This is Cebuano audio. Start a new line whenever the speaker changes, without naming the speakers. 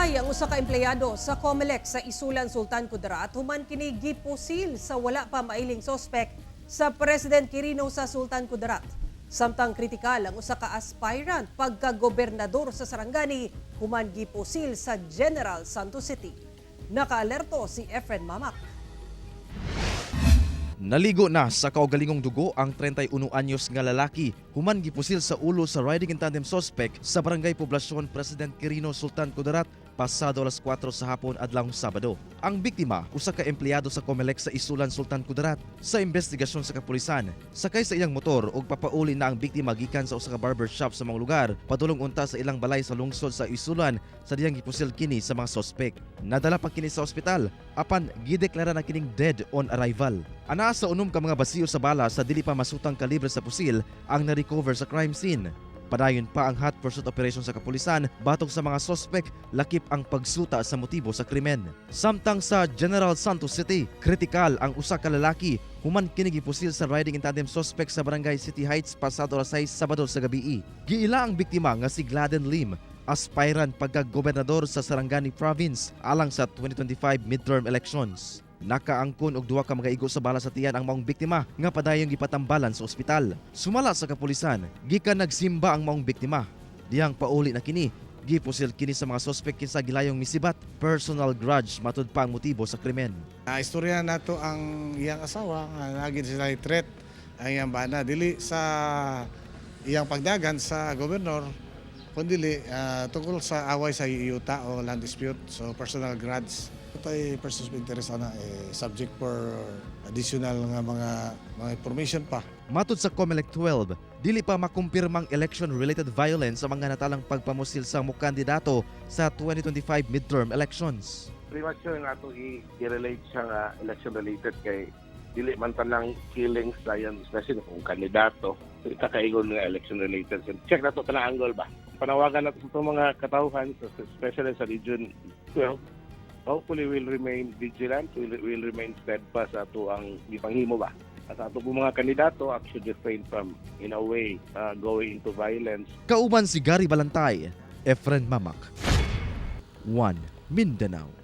Napatay ang usa ka empleyado sa Comelec sa Isulan, Sultan Kudarat, human kini gipusil sa wala pa mailing sospek sa President Quirino sa Sultan Kudarat. Samtang kritikal ang usa ka aspirant pagka-gobernador sa Sarangani human gipusil sa General Santos City. Nakaalerto si Efren Mamak.
Naligo na sa kaugalingong dugo ang 31 anyos nga lalaki human gipusil sa ulo sa riding in tandem suspect sa Barangay Poblasyon, President Quirino, Sultan Kudarat, pasado alas 4 sa hapon adlawng Sabado. Ang biktima, usa ka empleyado sa Comelec sa Isulan, Sultan Kudarat. Sa investigasyon sa kapulisan, sakay sa iyang motor ug papauli na ang biktima gikan sa usa ka barbershop sa mga lugar padulong unta sa ilang balay sa lungsod sa Isulan sa diyang gipusil kini sa mga sospek. Nadala pa kini sa ospital apan gideklara na kining dead on arrival. Anaa sa 6 ka mga basiyo sa bala sa dili pa masutang kalibre sa pusil ang na-recover sa crime scene. Padayon pa ang hot pursuit operation sa kapulisan batok sa mga sospek, lakip ang pagsuta sa motibo sa krimen. Samtang sa General Santos City, kritikal ang usa ka lalaki human kini gipusil sa riding in tandem suspect sa Barangay City Heights pasado alas 6 Sabado sa gabii. Giila ang biktima nga si Gladen Lim, aspirant pagka-gobernador sa Sarangani Province alang sa 2025 midterm elections. Nakaangkon og duha ka mga igo sa bala sa tiyan ang maong biktima nga padayong gipatambalan sa ospital. Sumala sa kapulisan, gikan nagsimba ang maong biktima. Dihang pauli na kini, gipusil kini sa mga sospek kinsa gilayong misibat. Personal grudge matud pa ang motibo sa krimen.
Istorya nato ang iyang asawa nga nagin sila threat ang iyang bana, dili sa iyang pagdagan sa gobernador kundi tungkol sa away sa yuta o land dispute, so personal grudge. Ito ay persons of interest ana, eh, subject for additional nga mga information pa.
Matud sa COMELEC 12, dili pa makumpirmang election-related violence sa mga natalang pagpamusil sa mo kandidato sa 2025 midterm elections.
Premature nga ato i-relate siya nga election related kay dili man tanang killings dayon, especially kung kandidato. So ita kaingon nga election related. So, check nato tanang angle ba. Panawagan nato sa itong mga katawhan, so, especially sa Region 12, hopefully we'll remain vigilant, we'll remain steadfast sa ato ang gipanghimo ba. At ato po mga kandidato actually refrain from, in a way, going into violence.
Kauban si Gary Balantay, Efren Mamak. 1 Mindanao.